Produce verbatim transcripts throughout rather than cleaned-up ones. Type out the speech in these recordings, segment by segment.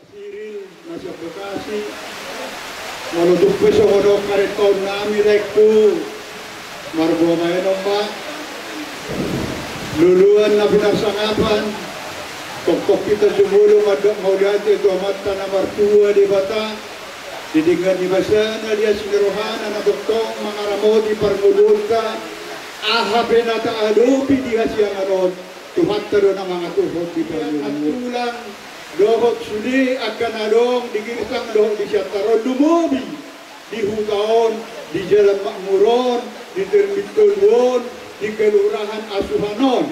Siril na sian Bekasi. Molo tung pe songon on harintaon nami, laengku, marboa ma enon ma. Luluan na pinarsangapan, tongtong hita jumolo mandok mauliate tu Amanta na martua Debata, di denggan ni basana, di asi ni rohana na tongtong mangaramoti parngoluonta. Aha pe na taadopi di hasiangan on, Tuhanta do na mangatuhon di parngoluon. Tulang dohot sude angka na adong di girsang dohot di siantar on, lumobi di huta on, di Jalan Makmur on, di Tebing Tolu on, di Kelurahan Asuhan on.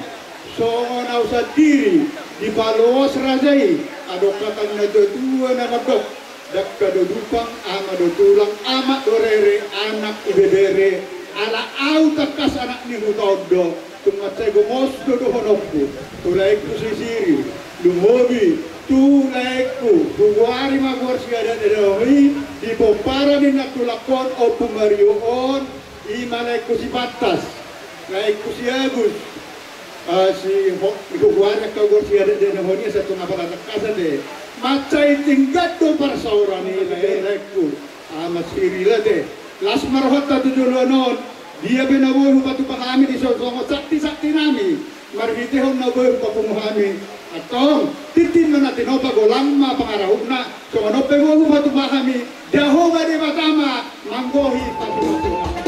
Songon au sandiri, dipaloas raja i. Adong hata ni natuatua na mandok: Dangka do dupang, ama do tulang, amak do rere, anak ibebere. Ala au tangkas anak ni huta on do, tung mansai gomos do dohononku tu laengku si Siril. Lumobi tu laengku, hugoari ma goar siadat ni dainahon i di pomparan ni nantulangkon, Ompu Mario on, i ma laengku si Pantas, laengku si Agus. Ah, si ho-, hugoari angka goar siadat ni dainahon i, asa tung apala tangkasan be, mansai tingkat do parsaoran i, lae-, laengku. Ah, Ama Siril ate. Las ma rohanta tu joloan on. Dia pe na boi hupatupa hami di so-, songon sakti-sakti nami, marhitehon na boi hupapungu hami. Antong, tintin ma na tinopa, golang ma pangarahutna. Songon on pe boi hupatupa hami, Jahowa Debata ma manggohi patupaon.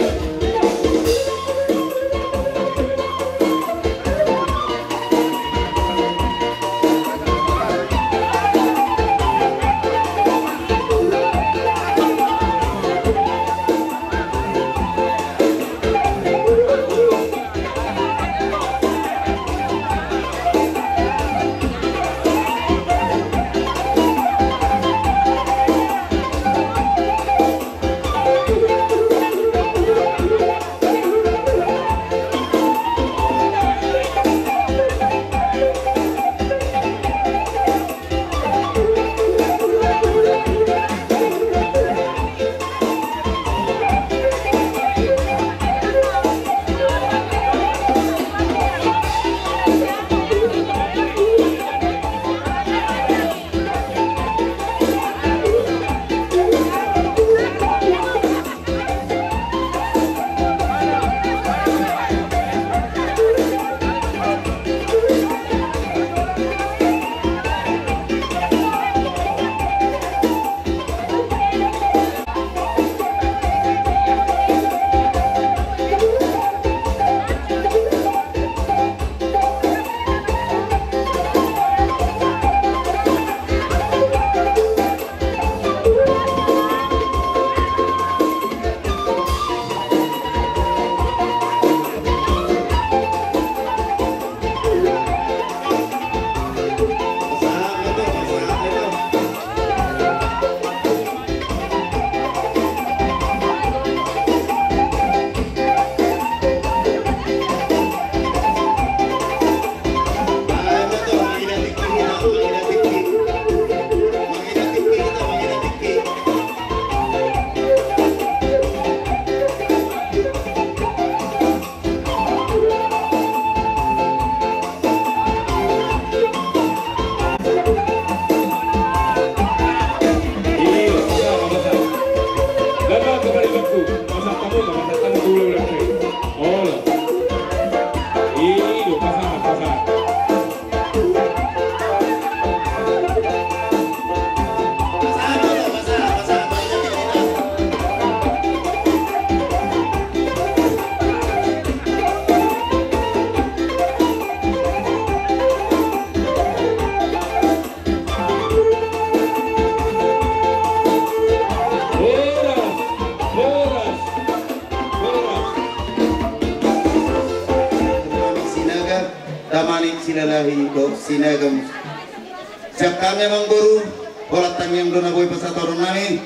Sinaga, damani Silalahi dohot Sinaga. Sian hami amangboru, holan tangiang do na boi pasahaton nami,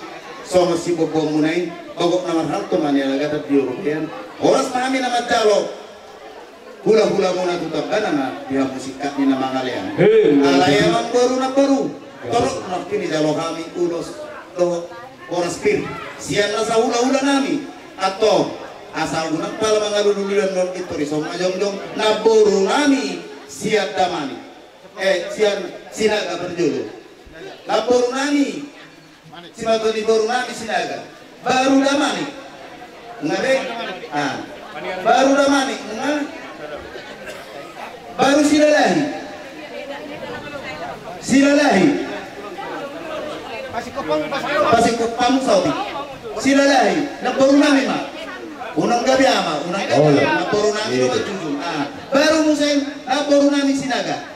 songon siboanboanmuna i, bagot na marhalto ma nialap gata di robean. Horas ma hami na manjalo hulahulamuna tu tamba na di hamu singkat ni na mangalean. Alai amangboru, namboru, torop nangkin dijalo hami ulos dohot horas pir sian nasa hulahula nami. Antong, asa unang pala mangalului on, pintor dison ma jongjong namboru nami sian damani. Eh, sian Sinaga parjolo. Namboru nami, simatua ni boru nami Sinaga. Baru Damanik. Nga be? Ah. Baru Damanik. Nga? Baru Silalahi. Silalahi. Pasikup pamu sauti. Silalahi. Namboru nami ma. Unang gabe ama, unang gabe ama. Namboru nami do manjujung. Ah. Baru muse, namboru nami Sinaga.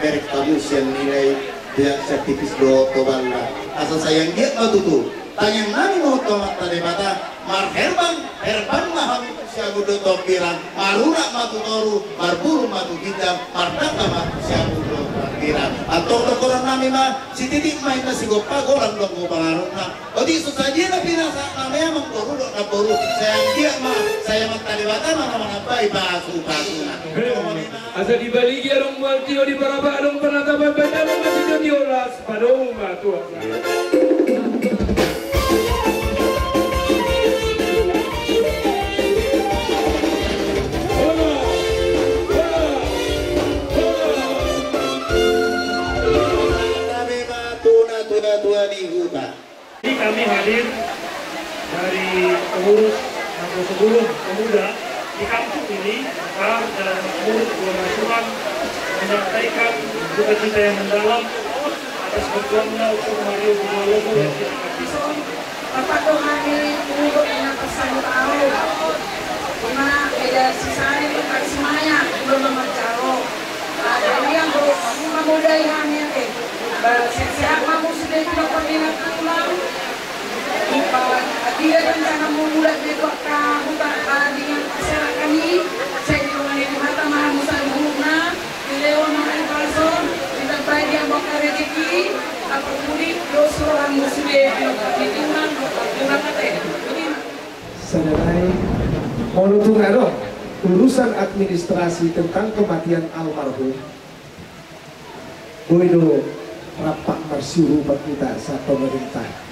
Berek hamu sian nilai, sian tipis dohot tobalna. Asa sai anggiat ma tutu tangiang nami ma tu Amanta Debata, marherban, herban ma hamu tu siamun dohot hambirang, marurat ma tu toru, marburu ma tu ginjang, mardangka ma tu siamun dohot hambirang. Antong dohonon nami ma, sititi ma inna sigompa, golang do anggo pangarahutna. Otik so sadia na pinasahat nami, amangboru dohot namboru, sai anggiat ma, sai Amanta Debata ma na manambai pasupasuna. Asa dibaligi adong mual tio, diparabak adong panatapan, pandalan ma sitio, las padomu ma tu asa. Kami hadir dari pengurus Nahdlatul Ulama pemuda di kampung ini, Akar dan Makmur Dua Masukan, menyampaikan duka cita yang mendalam atas berjuangnya Ompung Mario Boru Sialoho yang kita kasih. Bapak dohani, tunggu ina pasang tahu. Ima beda sisari, bukan semuanya, belum mengerjaro. Nah, jadi yang belum mamodai hami, oke. Sehat-sehat ma muse di dokter, ina tulang. Tidak rencana mau mulak di kota, buka, ah, dengan masyarakat ini. Saya juga mengenai kata maha musa di rumah. Di Leon, maha di Balsor, di tempat dia buka rezeki. Apa budi, dosa orang muslim, di rumah, di rumah kata. Jadi, Saudara, molo tung adong urusan administrasi tentang kematian almarhum, boi do rap marsiurupan hita sian pemerintah.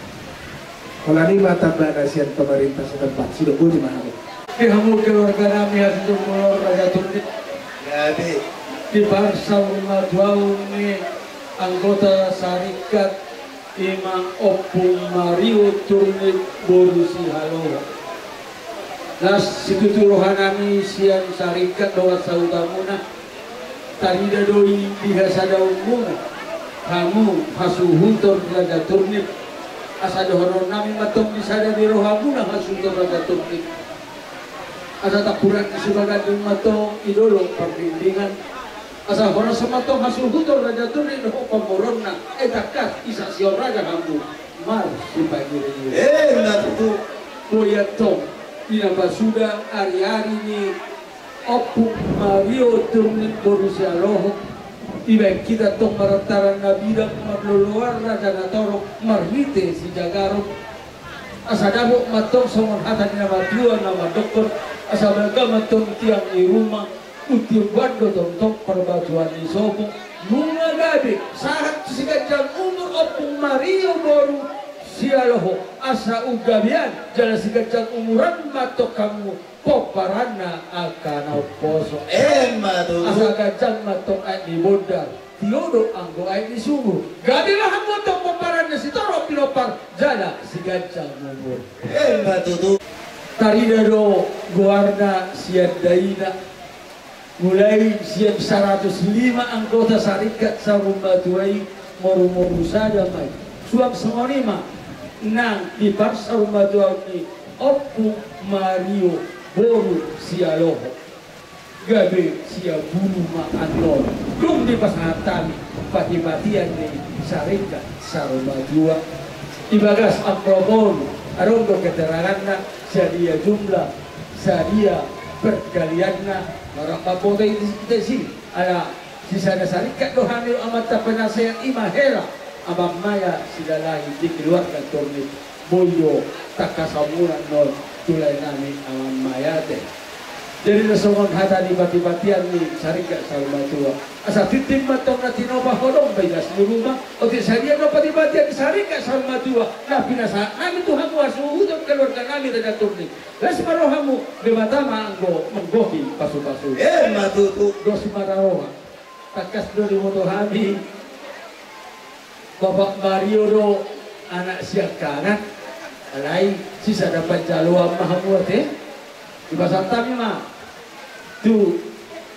Holan i ma tambana sian pemerintah setempat, sidok boti ma hamu. Di hamu keluarga nami, hasuhuton muna Raja Turnip. Jadi, di parsaurmatuaon ni anggota sarikat Ima Ompung Mario Turnip boru Sialoho. Las situtu roha nami sian sarikat dohot sahutamuna. Tarida do i di hasadaonmuna, hamu hasuhuton Raja Turnip. Asa dohonon nami ma tong di sada di rohamuna hasuhuton Raja Turnip. Asa tampuran ni Suganding ma tong i dolok pardingdingan. Asa horas ma tong hasuhuton Raja Turnip dohot pamoruonna, ai tangkas i, sahat sihol raja hamu marsipangiringiring. Eh, na tutu. Boi antong, di na pasuda ariari ni Ompung Mario Turnip boru Sialoho, dibaen hita tong marataran na bidang, marloloan raja na torop, marhite sijagaron. Asa dapot ma tong songon hata ni na matua na mandokkon, asa bangga ma tong tiang ni ruma, untiumban do tongtong parbatuan ni sopo. Nunga gabe sahat tu siganjang umur Ompung Mario boru Sialoho, asa unggabean jala siganjang umuran ma tong hamu pomparanna angka na umposo. Emma tutu. Asa ganjang ma tong aek ni bondar, tio do anggo aek ni sumur. Gabe ma hamu tong pomparanna sitorop pinompar jala siganjang umur. Emma tutu. Tarida do goarna sian daina. Mulai sian saratus lima anggota Saringkat Saur Matua i, morumoru sada ma i. Suang songon i ma nang di parsaur matuaon ni Ompu Mario boru Sihaloho. Gabe Siabulu ma annon. Dung dipasahat hami patipatian ni Saringkat Saur Matua. Di bagas amplop on adong do keteranganna, sadia jumlah, sadia pergalianna. Marang mamboto i disi, ala sisada saringkat do hami, amanta penasehat i ma hela Amang Maya Silalahi di keluarga Turnip. Boi do tangkas hamu annon tu lae nami Amang Maya ate. Jadi na songon hata ni patipatian ni Saringkat Saur Matua, asa tintin ma antong na tinopa, hodong ma ias ni ruma. Otik sadia do patipatian ni Saringkat Saur Matua na pinasahat nami tu hamu hasuhuton keluarga nami Raja Turnip. Las ma rohamu, Debata ma anggo manggohi pasupasu. Emma tutu. Dos ma roha. Tangkas do diboto hami Bapak Mario do anak siangkangan. Alai sisada panjaloan ma hamu ate. Dipasahat hami ma tu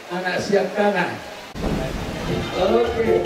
anak siangkangan. Oke.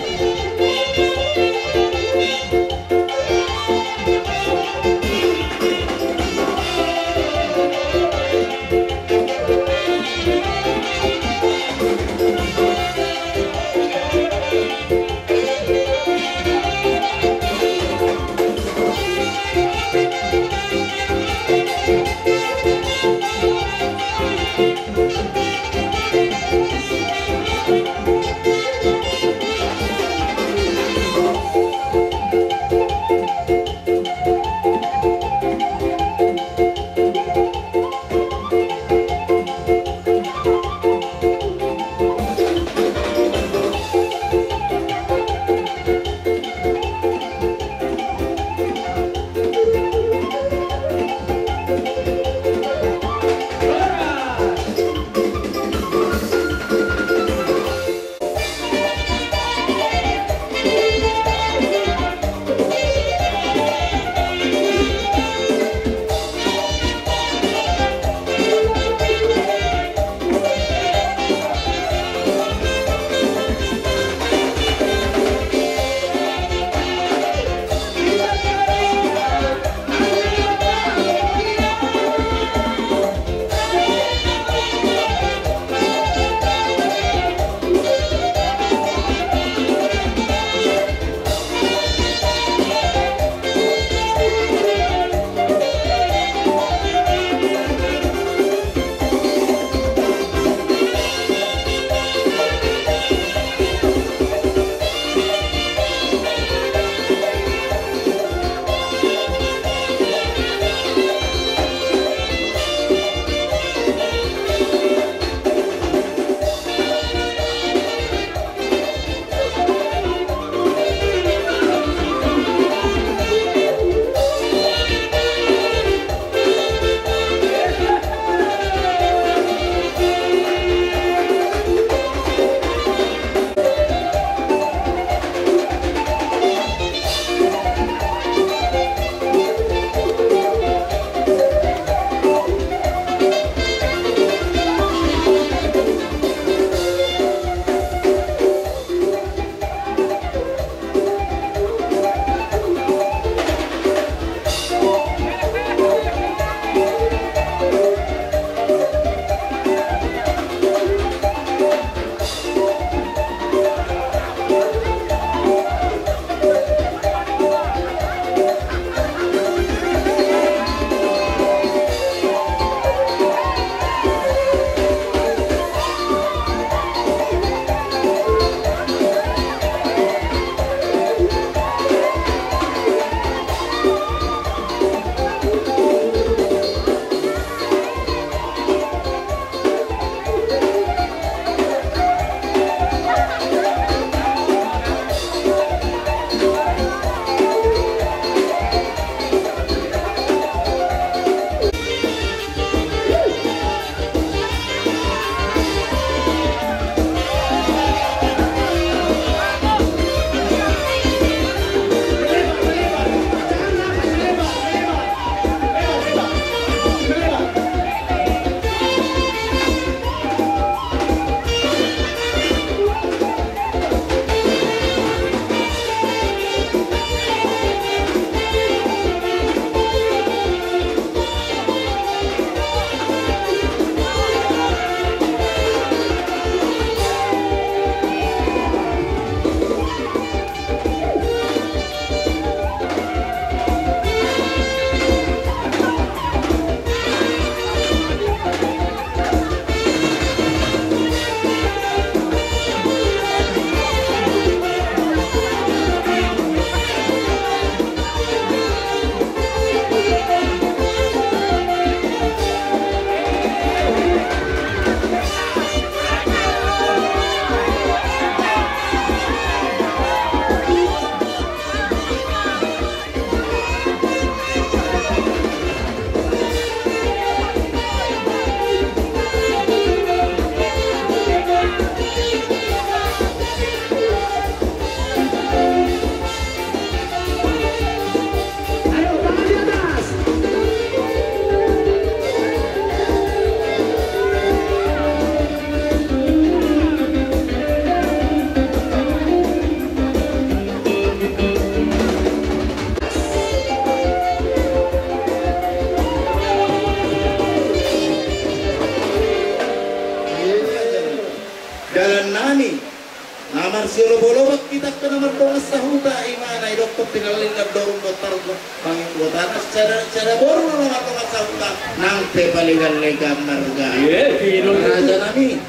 Jolo bolobang hita angka na mardongan sahuta, ima na idokkon pinallingan dorung do targa. Pangingkotana sada, sada boru na mardongan sahuta nang pe paleganlegan marga. Raja nami.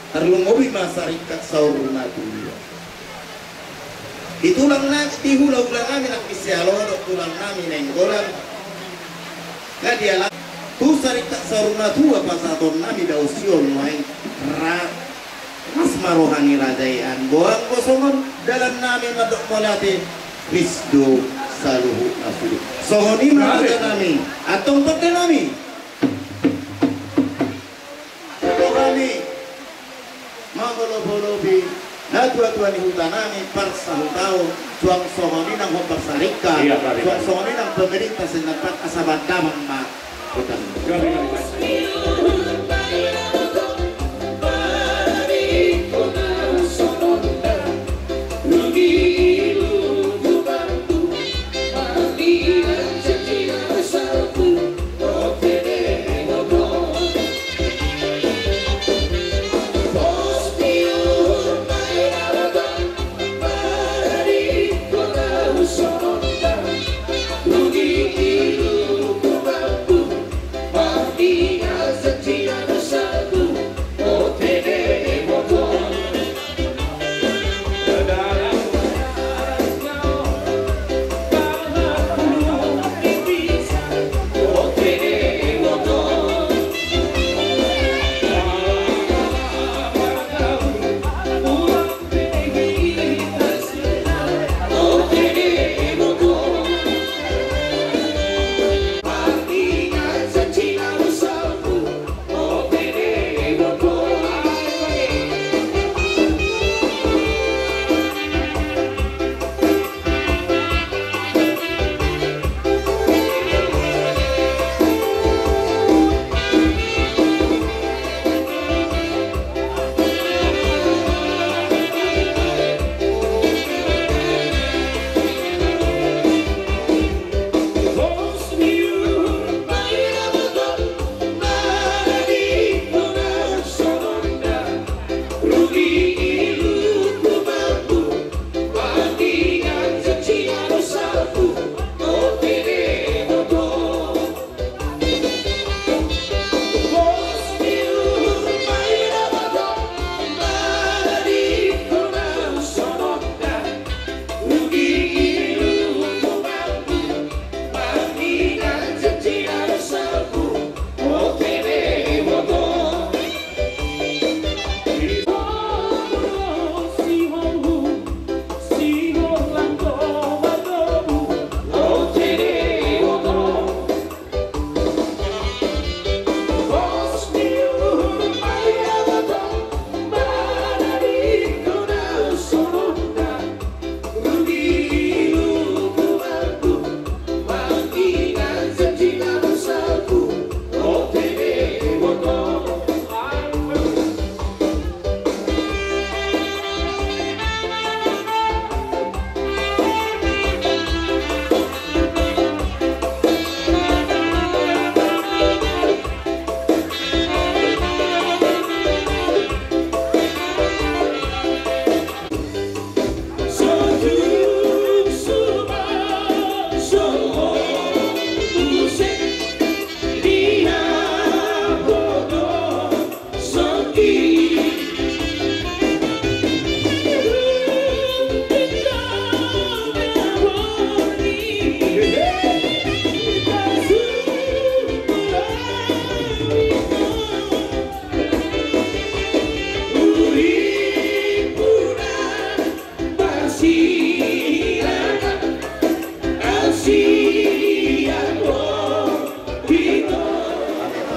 Tarlumobi ma saringkat saur matua. Di tulang nami, di hulahula nami nang di Sialoho dohot tulang nami Nainggolan. Nga diala tu saringkat saur matua pasahaton nami dao sihol nuaeng ra. Las ma roha ni raja i, anggo, anggo songon dalan nami mandok mauliate, ris do saluhutna sude. Songon i ma raja nami, antong pande nami. Roha ni mangolopolopi natuatua ni huta nami parsahutaon, suang songon i nang hombar saringkat, suang songon i nang pemerintah sian na pat asa banda ma.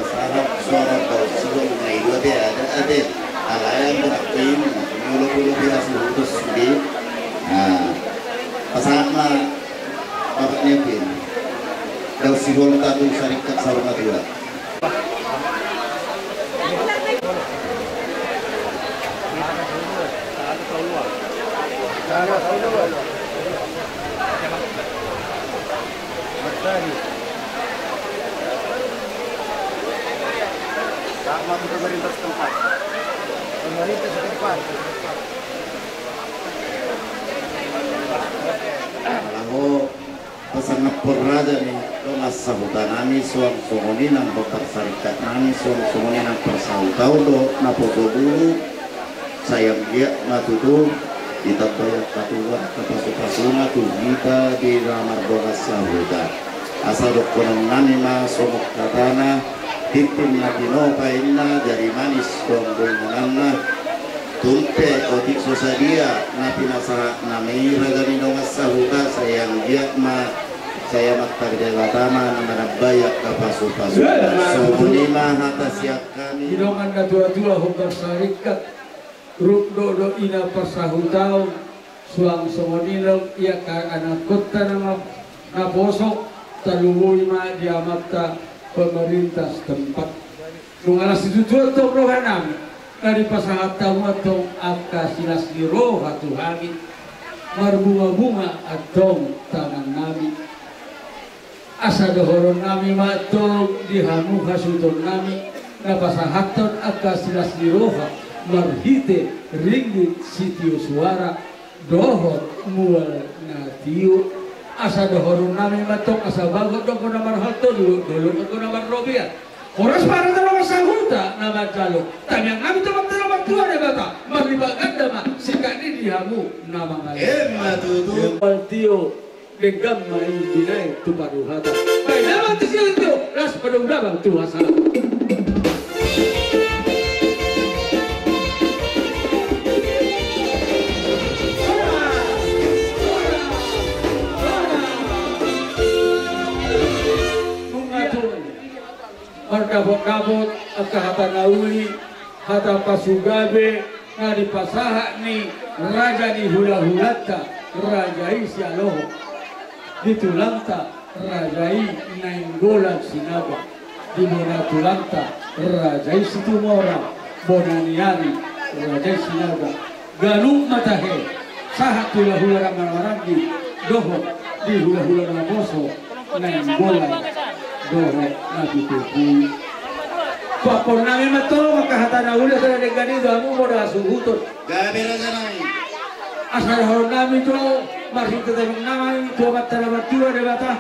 Pasahat suara kau sudah mulai dua dia ada ada. Alai anggo nangkin molo pulu pira suhutus sude. Nah, pasahat ma bapak ni Epin. Dao sihol tatu saringkat saur matua. Sama pemerintah setempat. Pemerintah setempat. Sangampar raja ni dongan sahuta nami, suang songon i nang parsarikat nami, suang songon i nang parsahutaon dohot naposo bulu. Sai anggiat ma tutu ditambai angka Tuhan angka pasupasuna tu hita di na mardongan sahuta. Asa dohonon nami ma songon hatana, tintin na tinopa inna, jari manis do anggo inanganna. Tung pe otik so sadia na pinasahat nami raja ni dongan sahuta, sai anggiat ma, sai Amanta Debata ma na manambai angka pasupasuna. Songon i ma hata sian hami. Di dongan natuatua hombar sarikat, ruk dohot ina parsahutaon, suang songon i nang di angka anakkonta na ma-, naposo, talului ma di amanta pemerintah setempat. Nunga las situtu antong roha nami, na dipasahat hamu antong angka silas ni roha tu hami, marbungabunga antong tangan nami. Asa dohonon nami ma antong di hamu hasuhuton nami, na pasahathon angka silas ni roha marhite ringgit sitio suara dohot mual na tio. Asa dohonon nami ma antong, asa bagot do anggo na marhalto, dolok do anggo na marrobean. Horas ma hata dongan sahuta na manjalo. Tamiang nami tu Amanta na martua Debata, marlipat ganda ma singkat ni di hamu na mangalehon. Emma tutu. Mual tio, denggan ma i binaen tu paruhatan. Baen damang tu siamun tio, las ma domu damang tu hasahatan. Nunga tung mardapotdapot angka hata na uli, hata pasugabe na dipasahat ni raja ni hulahulanta, raja i Sialoho. Di tulangta, raja i Nainggolan Sinaga. Di bona tulangta, raja i Situmorang, bona ni ari, raja i Sinaga. Ganup ma tahe sahat tu hulahula na marhahamaranggi dohot di hulahula naposo, Nainggolan dohot Napitupulu. Pasahaton nami ma antong angka hata na uli, asa na denggan i tu hamu molo hasuhuton. Gabe raja nami. Asa dohonon nami tu, marhite tangiang nami tu Amanta na martua Debata.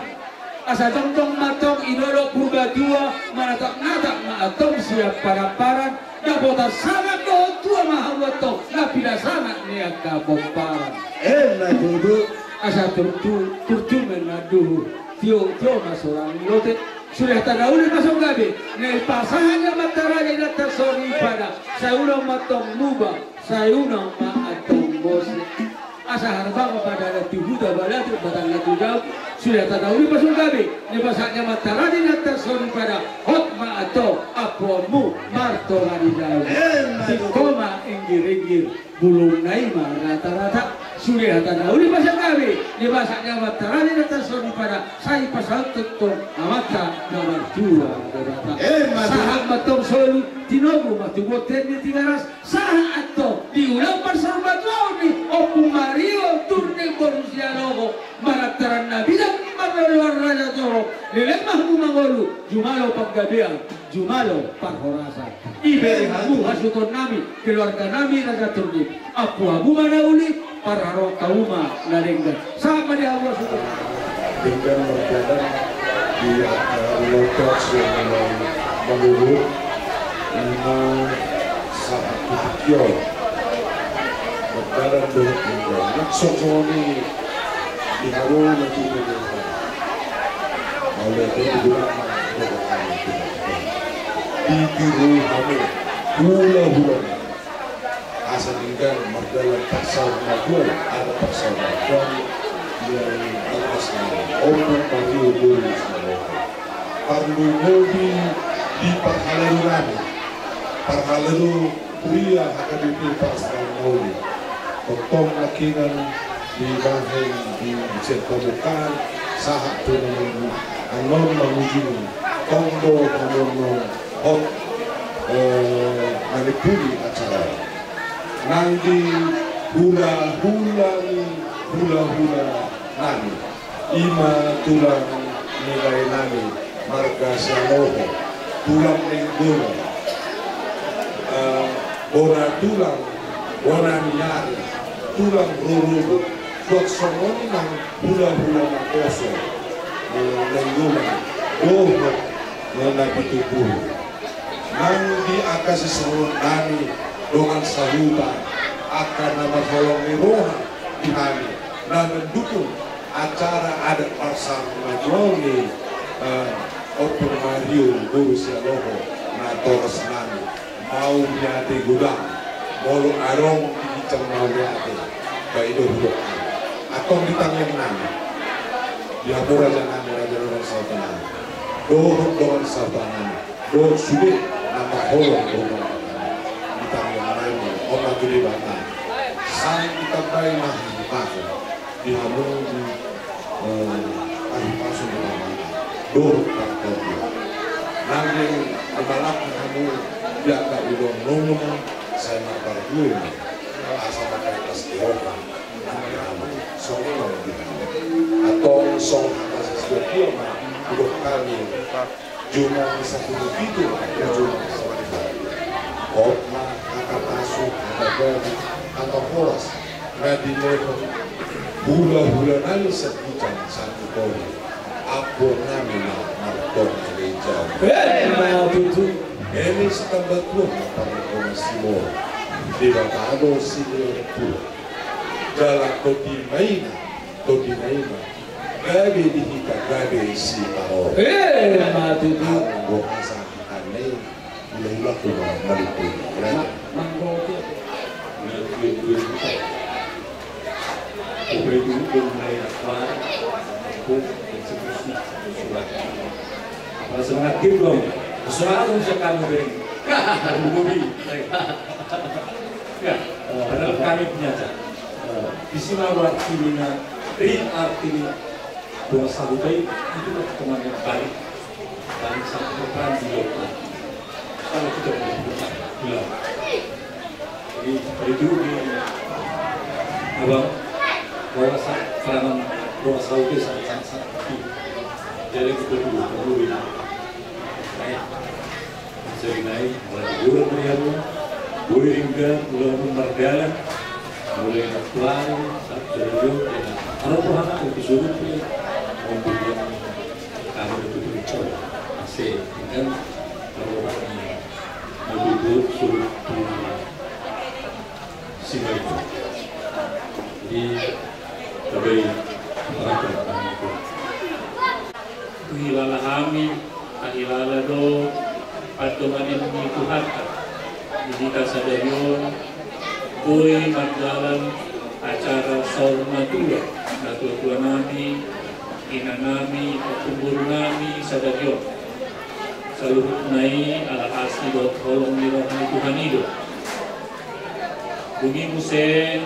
Asa tongtong ma antong i dolok Purbatua, manatapnatap ma antong sian paramparan, dapotan sangap dohot tua ma hamu antong na pinasangap ni angka pomparan. Emma tutu. Asa turtu, turtu ma ninna duhur, tio, tio ma sorang ni lote. Sude hata na uli ma songon gabe na dipasahat ni amanta raja inanta soripada, sai unang ma antong muba, sai unang ma antong bose. Asa harbangan ma dalan tu huta, balatuk batang na tu jabu. Sude hata na uli ma songon gabe na dipasahat ni amanta raja inanta soripada, hot ma antong ampuonmu martonga ni jabu. Emma tutu. Tingko ma inggiringgir, bulungna i ma ratarata. Sude hata na uli ma songon gabe na dipasahat ni amanta raja inanta soripada, sai pasahathon amanta na martua Debata. Emma tutu. Sahat ma antong solu, tinogu ma tu bontean ni Tigaras. Sahat antong di ulaon parsorbatuaon ni Ompu Mario Turnip boru Sialoho, marlantaran na bidang marloloan raja torop, leleng ma hamu mangolu, jumalo panggabean, jumalo parhorasan. Ibere hamu hasuhuton nami, keluarga nami raja Turnip, ampu hamu ma na uli, parharoro hamu ma na denggan. Sahat ma di hamu hasuhuton. Denggan mardalan di angka ulaon sian mulai maluhut, ima sahat tu tingki on. Mardalan dohot denggan. Nang songon i di hamu na tutu. Mauliate ma di Tuhan. Ditirui hamu hulahula. Asa denggan mardalan parsaurmatuaon, ada parsaurmatuaon di atas nama Ompu Mario boru Sialoho. Parlumobi di parhalado nami, parhalado huria H K B P Parsaurmatuaon. Tongtong nangkiningan dibahen di sian pamungkaan sahat tu na minggu annon mangujungi. Tong do hamu annon hot, eh, manimpuli acara nang di hulahula ni hulahula nami. Ima tulang ni lae nami marga Sialoho, tulang Nainggolan, eh, bona tulang, bona ni ari, tulang rorobot, suang songon i nang hulahula naposo. Nanggoman dohot na pitupu. Nang di angka sisehoron nami dongan sahuta, angka na marholong ni roha di hami na mandukung acara adat parsarunatuaon ni, eh, Ompu Mario boru Sialoho na toras nami. Mauliate godang. Molo adong di ginjang mauliate, baen do hudok hami. Antong di tangiang nami, di hamu raja nami, raja dongan sahuta nami, dohot dongan sahuta nami, dohot sude na marholong di tangiang nami on ma tu Debata. Sai ditambai ma hahipason di hamu di, eh, hahipason di Debata. Dohot partondion. Nang di, di balak hamu di angka ulaon nongon, sai marparbue ma. Asa marpatas di roha. Nang di hamu. Songon i ma di hamu. Antong songon hata sisituatua ma hudok hami. Jumadi sapuluh pitu, jumadi sapuluh pitu. Hot ma hata pasu, hata gabe, hata horas na dilehon hulahula nami sian ginjang sahat tu toru. Ampuon nami ma martonga ni jabu. Emma tutu. Eme sitamba tuak ma parnangkok na simor. Debata do silehon tuak. Jala tondi ma i ma, tondi ma i ma. Gabe di hita, gabe siparorot. Emma tutu. Anggo asa hita na i, hulahula tu ma maluku. Manggoki. Apa semangat hidup dong. Semangat dong siap kamu beri. Budi. Ya, padahal kami punya aja. Di sini arti ini, arti ini. Dongan sahuta i, itu kan teman yang baik. Baik satu peran di lokal. Kalau kita punya, bilang. Jadi, itu di abang, bahwa sa-, keterangan dongan sahuta i sangat, sangat, sangat penting. Jadi, kita dulu, perlu ini. Baik. Jadi nai, mulai bulan dari anu, boi denggan, mulai mardalan, mulai na tuari, sabtu radio, ya, aro rohana, itu suruh, ya, untuk yang kami itu bercoba, masih, kan, aro rohana, lebih buruk, suruh, sini. Jadi, lebih, apa, Huhilala hami, tahilala do, pandonganan ni Tuhanta, di hita sadari on, boi mardalan acara saur matua, natuatua nami, ina nami, ompu boru nami, sadari on. Saluhutna i ala asi dohot holong ni roha ni Tuhan i do. Dung i muse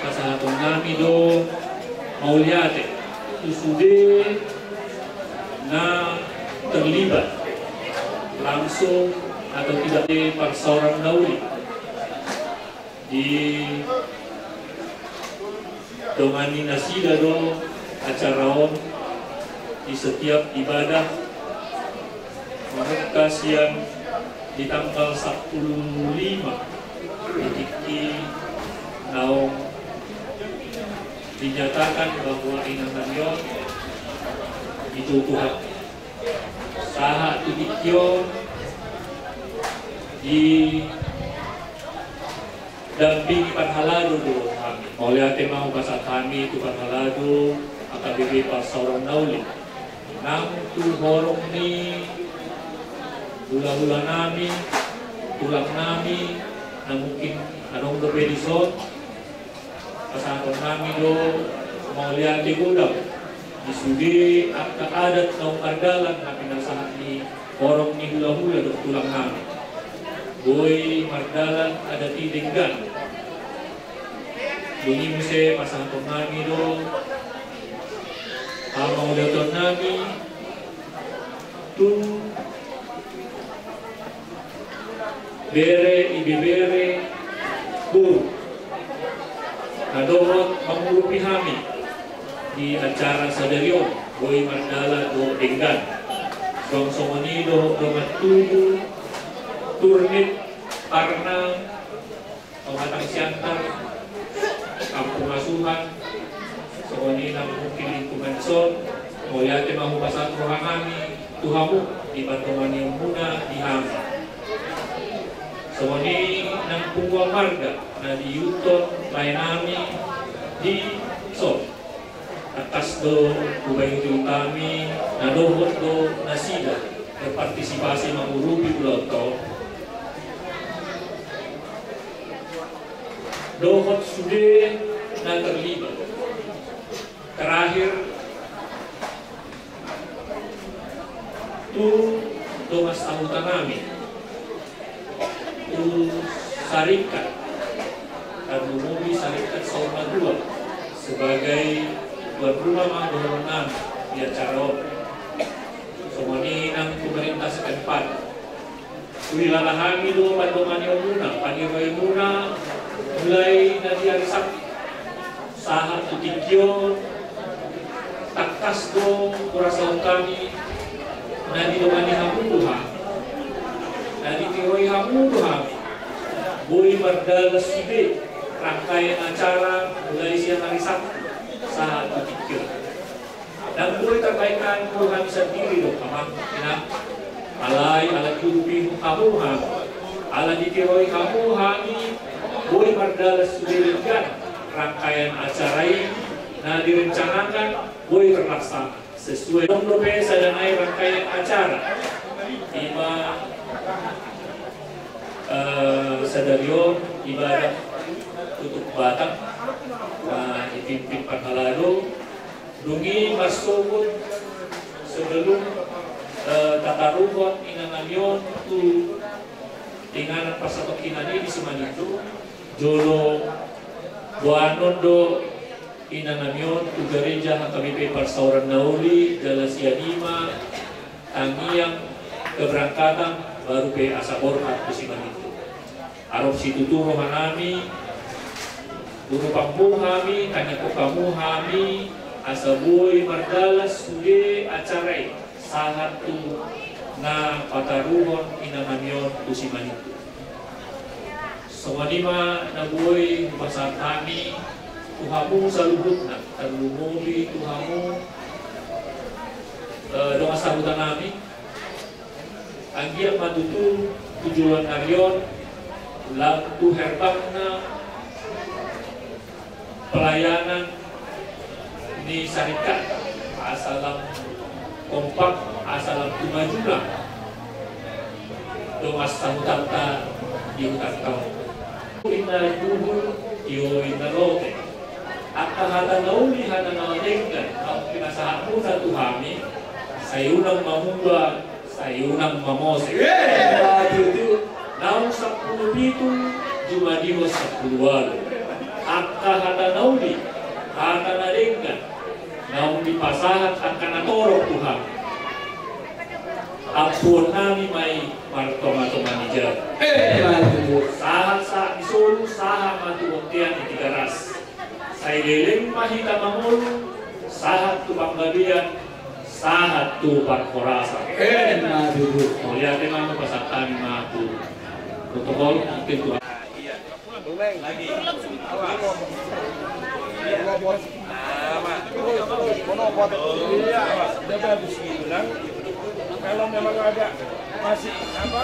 pasahaton nami do mauliate tu sude na terlibat langsung atau tidak di parsaoran na uli. Didongani nasida do acara on di setiap ibadah, mamungka sian di tanggal sampulu lima di tingki naung dinyatakan bahwa ina nami on ditubuhon. Sahat tu tingki on di dampingi parhalado do hami. Mauliate ma hupasahat hami tu parhalado A K B P Parsaoran na Uli. Nang tu horong ni hulahula nami, tulang nami, na mungkin adong dope dison, pasahaton nami do mauliate godang di sude angka adat naung mardalan na pinasahat ni horong ni hulahula dohot tulang nami. Boi mardalan adat i denggan. Dung i muse pasahaton nami do hamauliateon nami tu bere, ibebere, boru na dohot mangurupi hami di acara sadari on, boi mardalan dohot denggan. Suang songon i dohot dongan tubu, turnip, parna, Pematang Siantar, Kampung Asuhan, songon i na mungkin lingkungan dison, Mauliate ma hupasahat rohanami tu hamu di pandohanmuna di hami. Songon i nang punguan marga na diihuthon laenami di son. Tangkas do hupaihut-ihut hami na dohot do nasida berpartisipasi mangurupi ulaon on. Dohot sude na terlibat. Terakhir, tu dongan sahutanami, tu sarikat, tarlumobi sarikat Saur Matua, sebagai tuan rumah ma dohononnami di acara on. Songon i nang pemerintah setempat. Huhilala hami do pandohanmuna, pangiroimuna, mulai na di ari Sabtu sahat tu tingki on. Tangkas do hurasahon hami na didongani hamu do hami, na ditiroi hamu do hami, boi mardalan sude rangkaian acara mulai sian ari Sabtu sahat tu tingki on. Ndang boi tarbahen hami sandiri do, amang inang. Alai ala diurupi hamu hami, ala ditiroi hamu hami, boi mardalan sude denggan rangkaian acara i na direncanakan boi terlaksana sesuai. Adong dope sada nai rangkaian acara, ima, eh, sadari on ibadah tutup batang, na dipimpin parhalado. Dung i marsogot sebelum, eh, tataruhon inanami on tu inganan parsatongkinan i di Simanindo, jolo boanon do inanami on tu gareja H K B P Parsaoran na Uli, jala sian i ma tangiang keberangkatan, baru pe asa borhat tu Simanindo. Adong situtu rohanami, urupangmu hami, tangiangkon hamu hami, asa boi mardalan sude acara i sahat tu na pataruhon inanami on tu Simanindo. Songon i ma na boi hupasahat hami tu hamu saluhutna, tarlumobi tu hamu, eh, dongan sahutanami. Anggiat ma tutu tu joloan ni ari on, lam tu herbangna pelayanan ni sarikat, asa lam kompak, asa lam tu majuna dongan sahutanta di hutanta on. Inna duhul, tio inna lote. Angka hata na uli, hata na denggan naung pinasahatmuna tu hami, sai unang mamuba, sai unang mamose. Naung sampulu pitu, jumadihon sampulu ualu. Angka hata na uli, hata na denggan naung dipasahat angka na torop tu hami, ampuonnami ma i martonga-tonga ni jabu. Sahat-sahat ni solu, sahat ma tu bontean ni Tigaras. Sai leleng ma hita mangolu, sahat tu panggabean, sahat tu parhorasan. Emma tutu. Mauliate ma, hupasahat hami ma tu protokol, mungkin tu Kalau memang ada masih apa?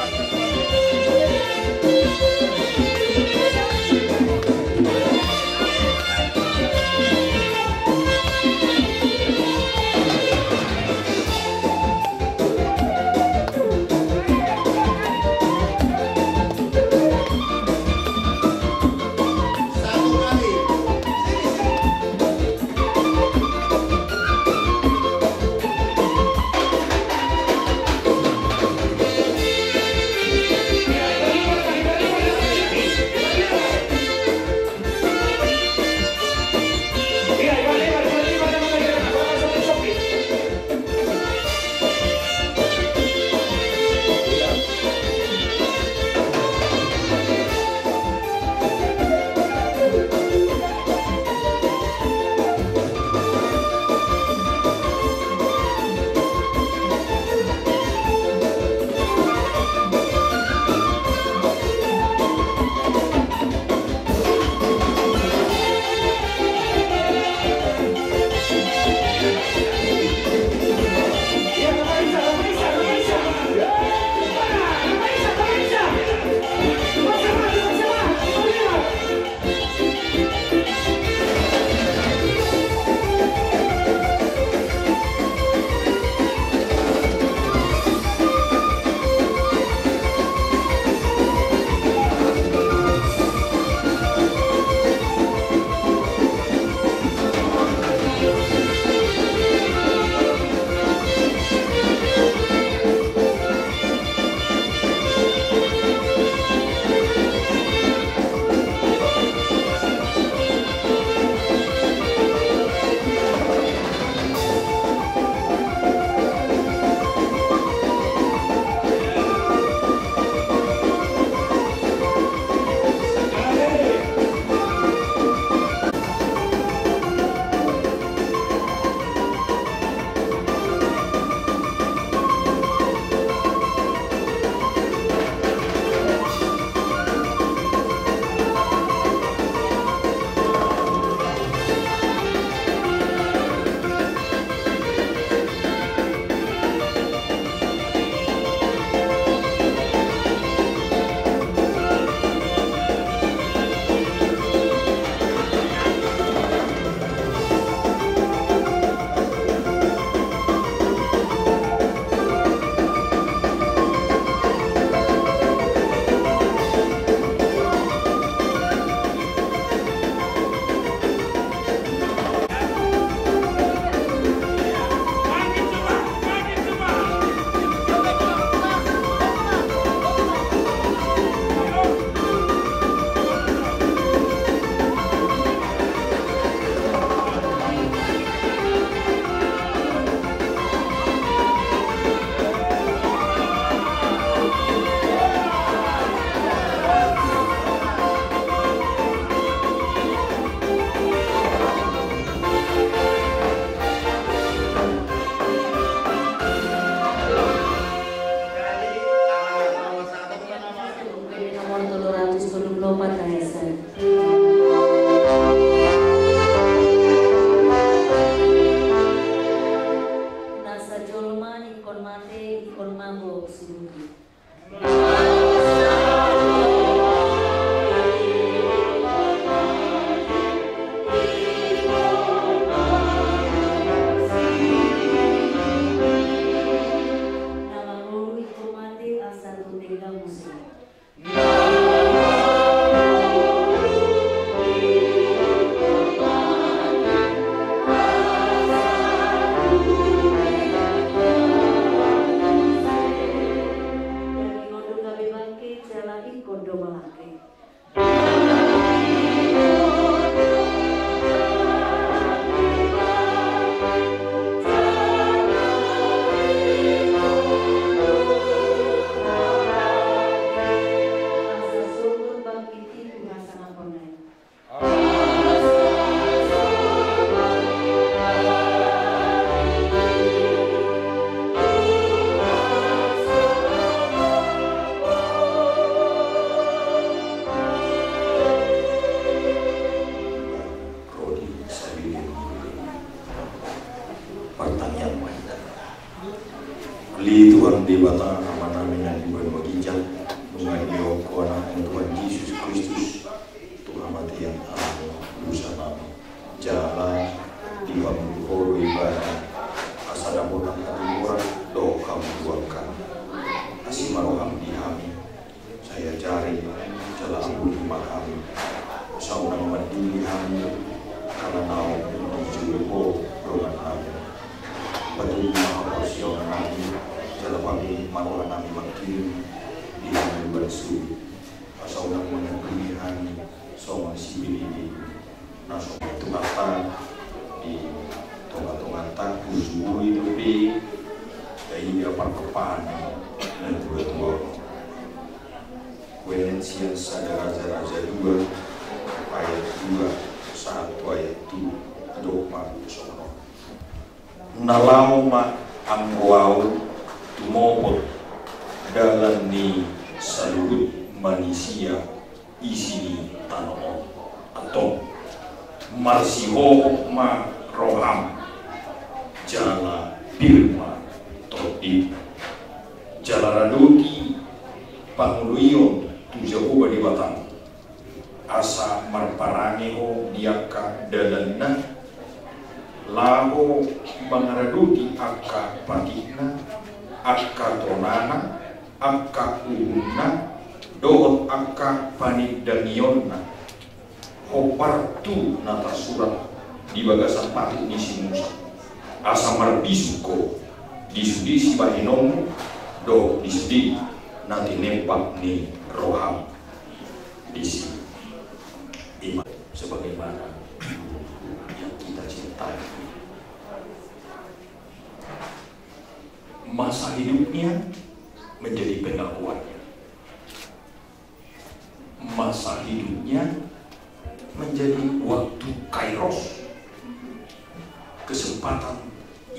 Mate, ikon mambok surugi. Na mangolu ikon mate asa tu tengga muse. Rodi sabilin. Martangiang ma hita. Ale Tuhan Debata, Amanami na di banua ginjang, nunga dioloi ho Anakmu Tuhan Jesus Kristus tu hamatean hami dosanami. Jala dipangolu ho do Ibana asa dapotan hatigoran dohot hamuliaon. Asi ma roham di hami, sai ajari jala ampuni ma hami, asa unang mandele hami, karna na dijou ho dongannami. Patuduhon ma haporseaonnami, jala pangulahon ma rohanami mangkirim di hami na sude, asa unang manganduli hami songon sibelebelena. Na so Tuhanta di tongatonganta, husuru i dope dainga parpapaan na dua-dua. Huenet sian Sada Raja-raja dua ayat dua sahat tu ayat tolu, didok ma songon on. Na laho ma anggo ahu tumopot dalan ni saluhut manisia isi ni tano on. Antong, marsihohot ma roham jala pir ma tondimuna, jala radoti pangoloion tu Jahowa Debatam, asa marparange ho di angka dalanna, laho mangaradoti angka patikna, angka tonana, angka uhumna, dohot angka panindangionna, hombar tu na tarsurat di bagasan patut ni si Musa, asa marbisuk ho di sude sibahenonmu dohot di sude na tinembak ni roham. Disi, ima sebagaimana yang kita cintai. Masa hidupnya menjadi pengakuannya. Masa hidupnya menjadi waktu kairos, kesempatan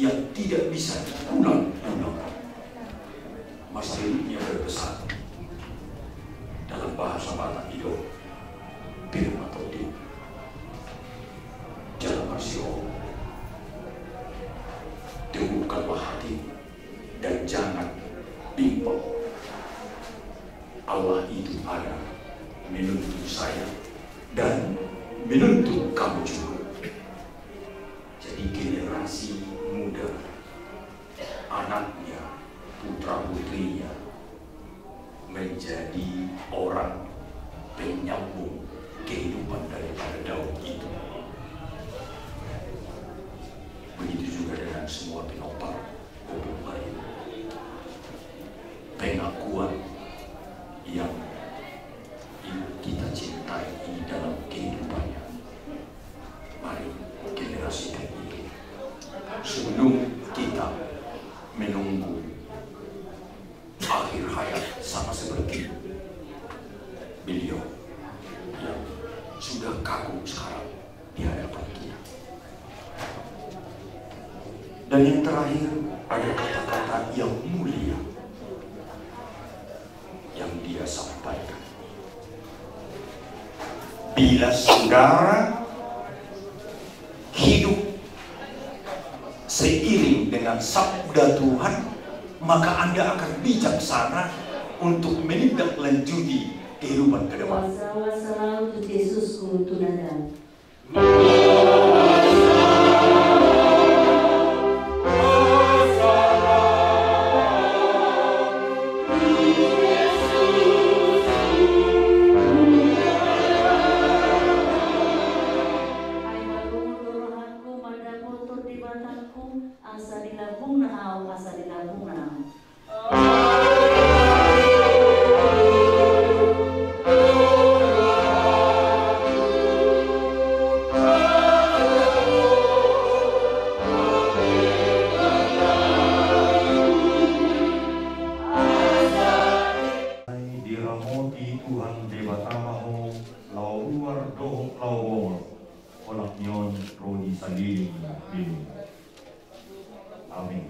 yang tidak bisa diulang-ulang. Masa hidupnya berpesan dalam bahasa Batak, didok: pir ma tondi, jala marsihohot, teguhkanlah hati, dan jangan bimbang. Allah itu ada menuntun saya dan menuntun kamu juga. Jadi, generasi muda, anaknya, putra-putrinya, menjadi orang penyambung kehidupan daripada Daud itu. Begitu juga dengan semua pinompar Ompung Mario. Pengakuan yang ibu kita cintai ini dalam kehidupannya. Mari generasi itu, sebelum kita menunggu akhir hayat sama seperti beliau yang sudah kaku sekarang di hadapan kita. Dan yang terakhir, ada kata-kata yang mulia yang dia sampaikan. Bila saudara hidup seiring dengan sabda Tuhan, Maka Anda akan bijaksana untuk menindaklanjuti kehidupan ke depan. Wasawasa laho tu Jesusku tu na dao. Ai mardongan do rohangku mandapothon Debatangku, asa dilambungna ahu, asa dilambungna ahu. Diramoti Tuhan Debata ma ho, laho ruar dohot laho bongol, olat ni on ro di saliling ni lelengna. Amin.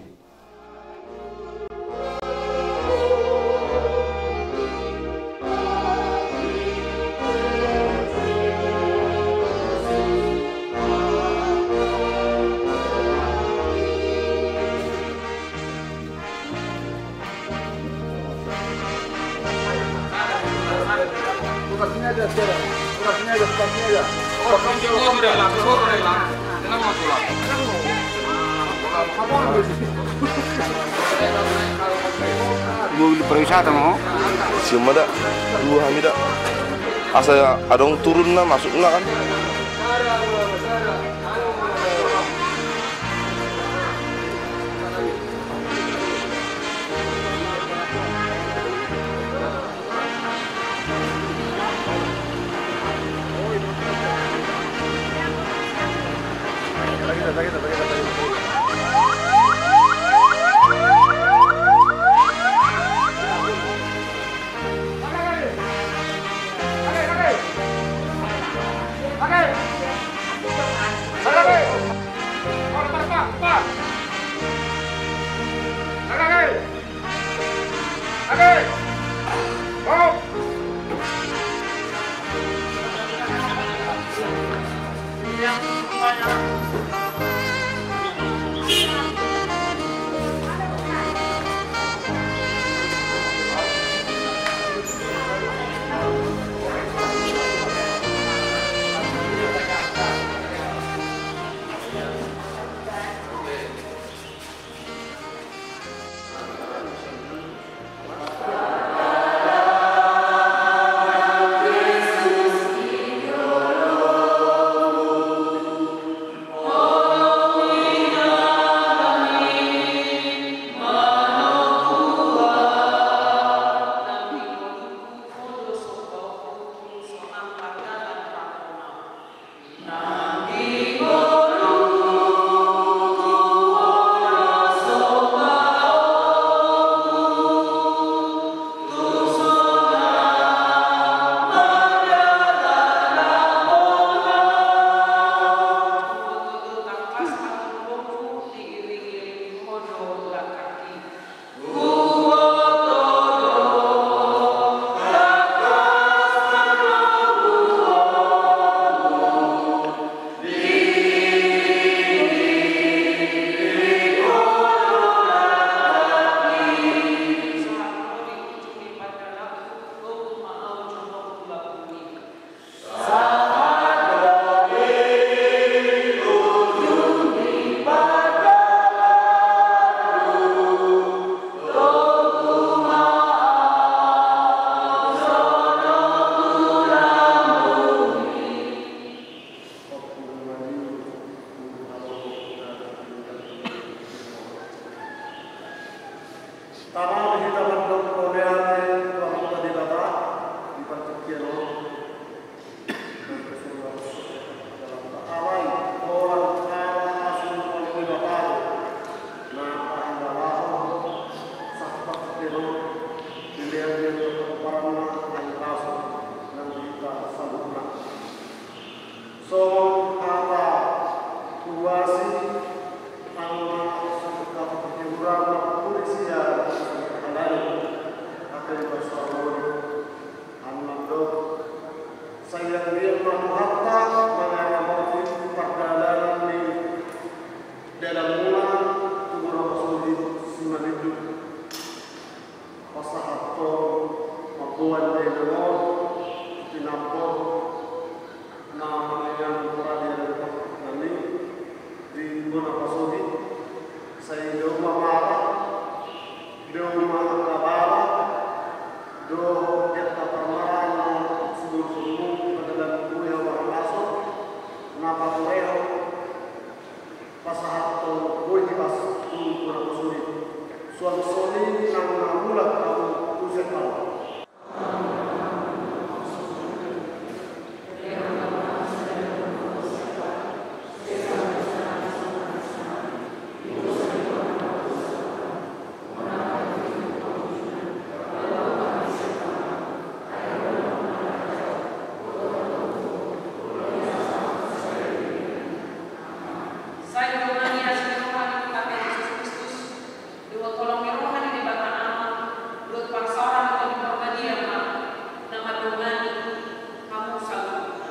Mobil pariwisata ma ho? Sian ma da, dua hami da. Asa adong turunna, masukna kan. Tama ma hita mandok mauliate tu Amanta Debata di partingkian on. Alai holan Ama, Asu, Debata do na pahinalahon sahat partingkian on, dilehon do hita pomparanna nang las nang di hita saluhutna. Songon hata huasi, anggo na songon hata panghiburan na puri sian Dohot ma angka bala dohot di angka parmaraan na sumurmur di pardalanan ni Boi Hamarraso na patorehon pasahathon boi hipas tu tulang suli. Suang songon i nang na mulak hamu tu sempal. Sai dongani asi ni roha ni Tuhanta Jesus Kristus, dohot holong ni roha ni Debata Ama, dohot parsaoran ni Tondi Parbadia ma na mandongani hamu saluhutna.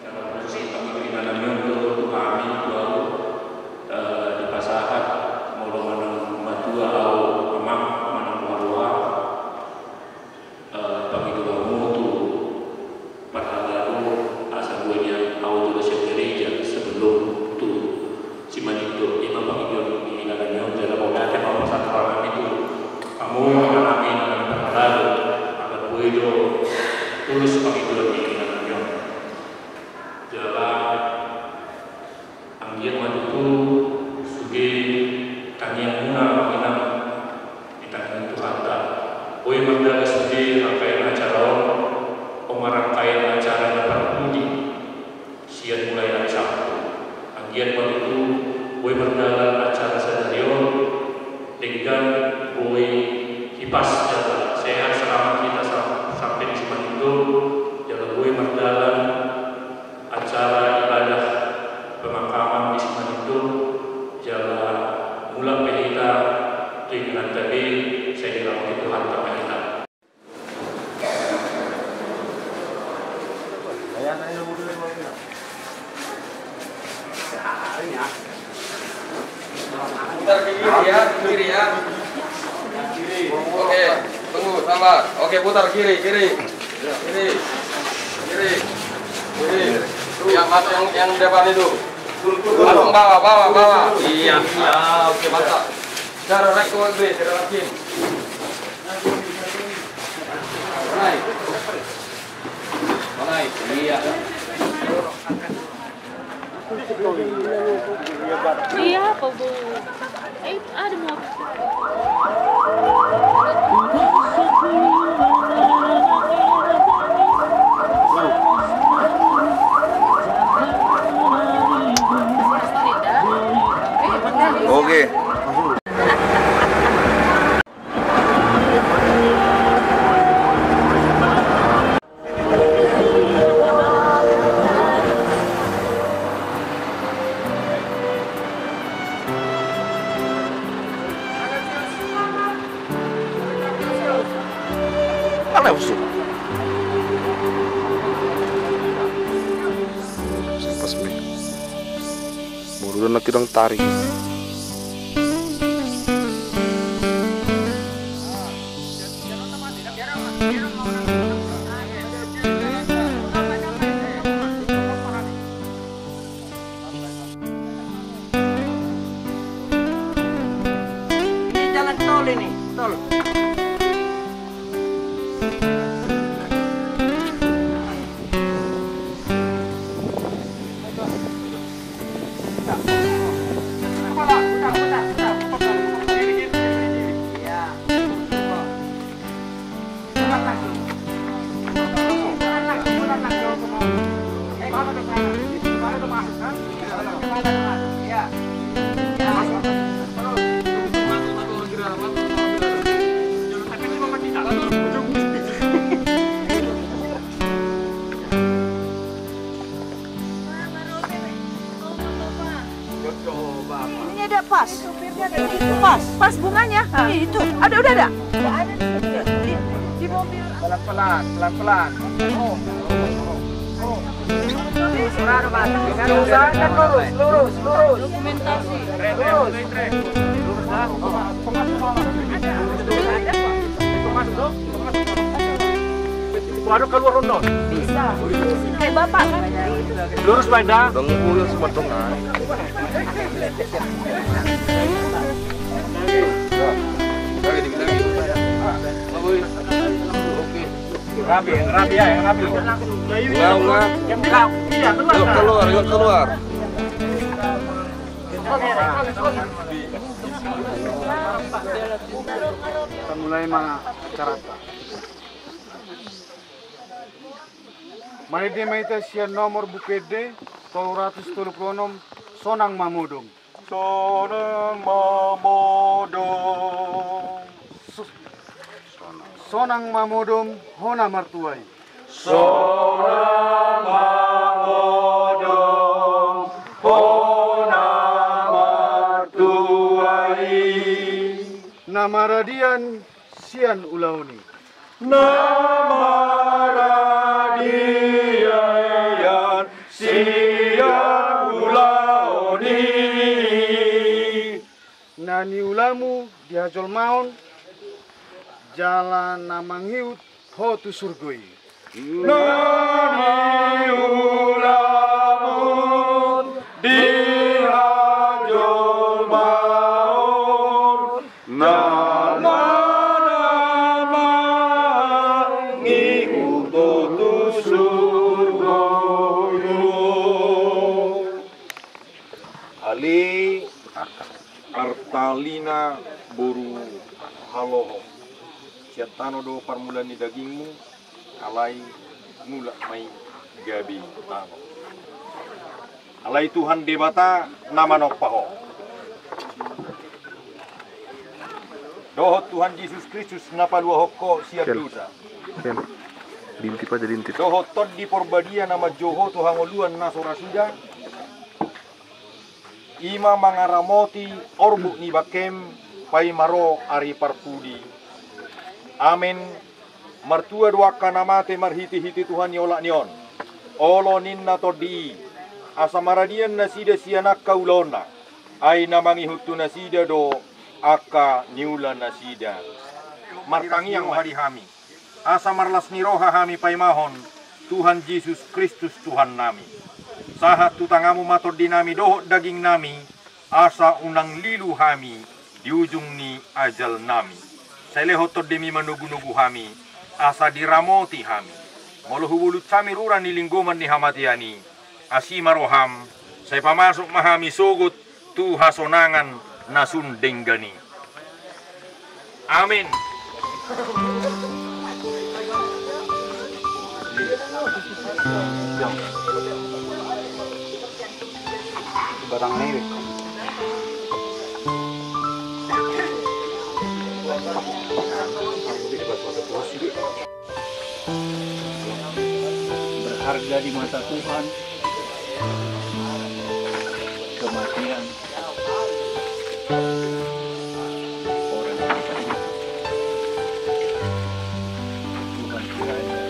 Jala molo tung pangkirimon ni on do tu hami tu ahu, eh, dipasahat molo manang matua ahu, amang, manang marroha, eh, pangido hamu tu parhalado asa boi nian ahu tu las ni gareja sebelum tu Simanindo. I ma pangidoan ni inanami on, jala mauliate ma pasahat rohanami tu hamu inanami na parhalado, asa boi do tulus pangidoan ni inanami on. Jala anggiat ma tutu sude tangiangmuna, amang inang, ditangiangi Tuhanta. Boi mardalan sude rangkaian acara on, on ma rangkaian acara na parpudi sian mulai ari Sabtu. Anggiat ma tutu boi mardalan acara sadari on, denggan, boi hipas jala sehat selamat hita sam-, sampe di Simanindo, jala boi mardalan acara ibadah pemakaman di Simanindo, jala mulak pe hita tu ingananta be, sai diramoti Tuhanta ma hita. Putar ke kiri ya, kiri ya. Oke, tunggu, sabar. Oke, putar kiri, kiri. Kiri. Kiri. Kiri. Ya, Mas, yang, yang depan itu. Langsung bawah, bawah, bawah. Iya, iya, oke, mantap. Cara naik ke mobil, cara lagi. Naik. Naik, iya. Iya, apa, Bu? Eh, ada mau. Oke. Ala usul. Pas me. Molo na kidang tarik. Ini jalan tol ini, tol. Ini ada pas. Pas, pas bunganya. Iya, itu. Ada, udah ada. Di, di mobil. Pelan-pelan, pelan-pelan. Oh. Lurus, lurus, lurus, lurus. Dokumentasi. Lurus. Lurus, ah. Waduh, keluar rondon. Bisa. Kayak bapak kan? Lurus, Pak Indah. Bang Uyun semua tengah. Rapi ya, yang rapi. Enggak, enggak. Yang bilang, iya, keluar. Yuk, keluar, yuk, keluar. Kita mulai ma acara. Marende ma hita sian nomor Buku Ende tolu ratus tolu pulu onom, Sonang Mamodom. Sonang Mamodom. Sonang Mamodom, hona martuai. Sonang Mamodom, hona martuai. Na maradian sian ulaon i. Na maradian sian ulaon i. Na niulamu di hajolmaon, jala na mangihut ho tu surgo i. Na niulamu di hajolmaon, na mangihut ho tu surgo i. Ale arta lina boru Haloho, sian tano do parmulaan ni dagingmu, alai mulak ma i gabe tano. Alai Tuhan Debata na manompa ho. Dohot Tuhan Jesus Kristus na paluahon ho sian dosa. Diintip aja, diintip. Dohot Tondi Porbadia na manjou ho tu hangoluan na so ra suda. I ma mangaramoti orbuk ni bangkem paima ro ari parpudi. Amen. Martua do angka na mate marhitehite Tuhan i olat ni on. Olo ninna Tondi i, asa maradian nasida sian angka ulaonna, ai na mangihut tu nasida do angka niula nasida. Martangiang ma di hami, asa marlas ni roha hami paimahon Tuhan Jesus Kristus Tuhannami. Sahat tu tangamu ma tondinami dohot dagingnami, asa unang lilu hami di ujung ni ajalnami. Sai lehon tondimi manogunogu hami, asa diramoti hami. Molo hubulut hami rura ni linggoman ni hamatean i, asi ma roham, sai pamasuk ma hami sogot tu hasonangan na sun denggan i. Amen. Barang ini. Berharga di mata Tuhan kematian orang. Tuhan kiranya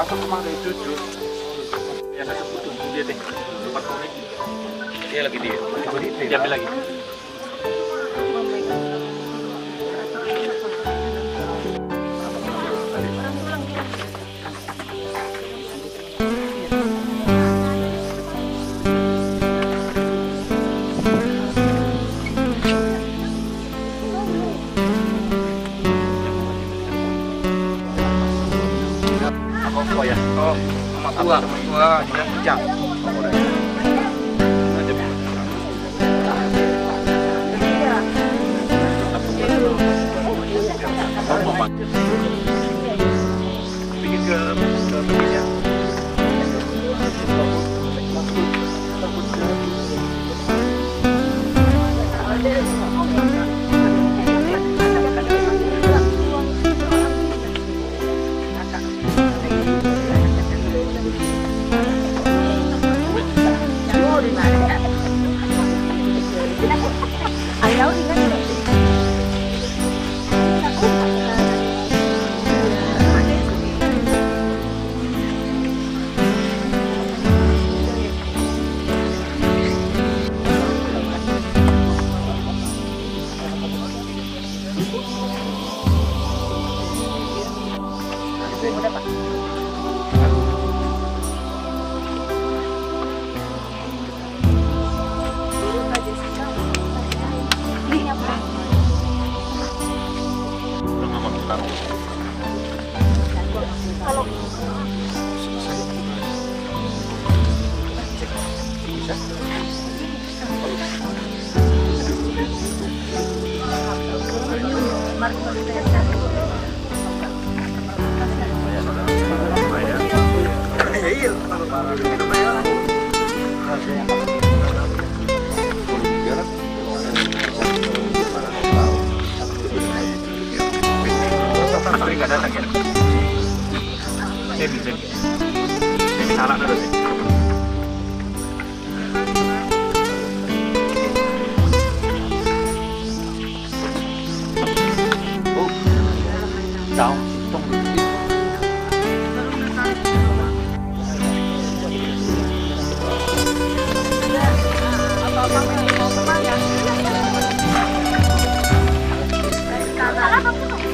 Masuk rumah dari cucu. Yang ada satu dia deh. Tempat kuning. Dia lagi dia. Diambil lagi. Apa ya? Oh, sama tua. Sama tua, ya. Jam.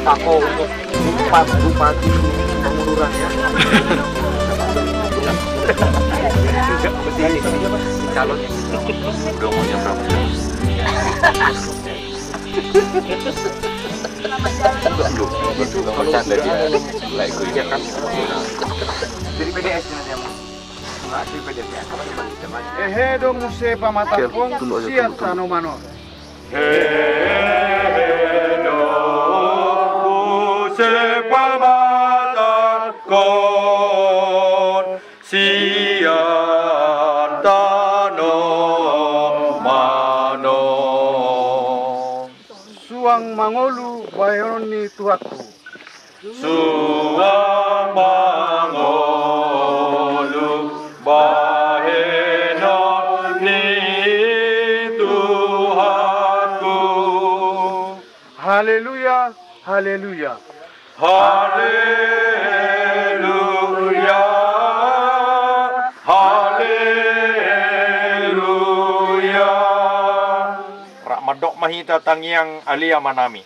Tako untuk empat bupati pengururan ya. Calon yang udah mau nyebrang. Aduh, itu kalau bercanda dia. Like gue kan. Jadi P D S nanti yang. Ehe do muse pamatangkon sian tano manor. Ehe do muse pamatangkon sian tano manor. Suang mangolu bahenon ni Tuhanku. Suang mangolu bahenon ni Tuhanku. Haleluya, haleluya. Haleluya, haleluya. Rap mandok ma hita tangiang Ale Amanami.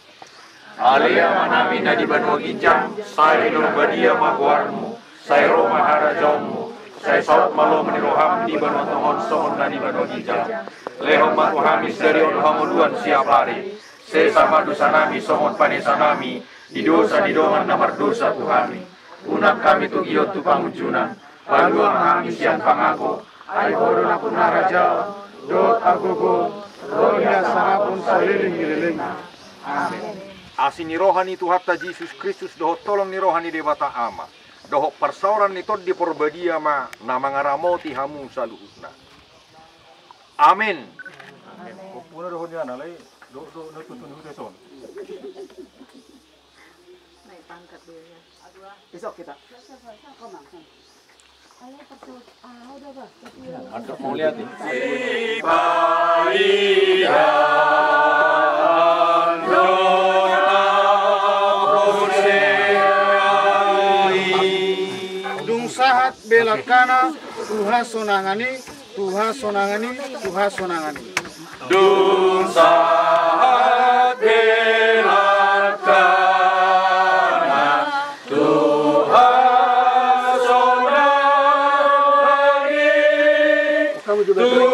Ale Amanami na di banua ginjang, sai pinarbadia ma goarmu, sai ro ma harajaonmu, sai saut ma lomo ni roham di banua tonga on songon na di banua ginjang. Lehon ma tu hami sadari on hangoluan siapari. Sesa ma dosanami songon panesanami di dosa ni dongan na mardosa tu hami. Unang hami togihon tu pangunjunan, palua ma hami sian pangago, ai Ho do nampuna harajaon dohot hagogoon, ro di hasangapon saleleng ni lelengna. Amen. Asi ni roha ni Tuhanta Jesus Kristus dohot holong ni roha ni Debata Ama dohot parsaoran ni Tondi Porbadia ma na mangaramoti hamu saluhutna. Amen. Amen. Ompuna do hon ni ana lai, do, do, do tutu ni huta son. Naik pangkat dia ya. Besok kita. Mantap, mau lihat nih. Dung sahat belakana, tu hasonangan i, tu hasonangan i, tu hasonangan i. Dung sahat belakana, tu hasonangan i, tu